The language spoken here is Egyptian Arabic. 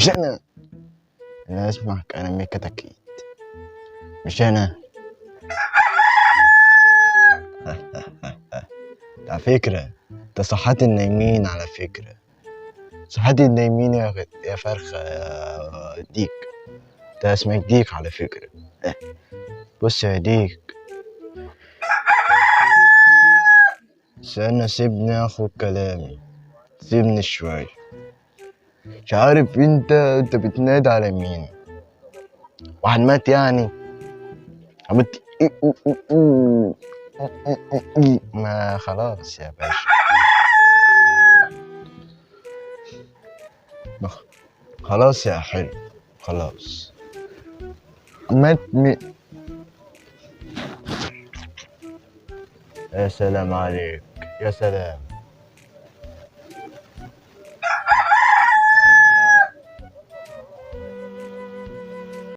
مش انا. انا اسمع كلام الكتاكيت، مش انا. على فكرة انت صحات النايمين، على فكرة صحات النايمين يا فرخة يا ديك. انت اسمك ديك على فكرة. بص يا ديك، استنى سيبني اخد كلامي، سيبني شوية. مش عارف انت بتنادي على مين؟ واحد مات يعني؟ عملت إيه؟ ما خلاص يا باشا، خلاص يا حلو، خلاص مات يا سلام عليك، يا سلام.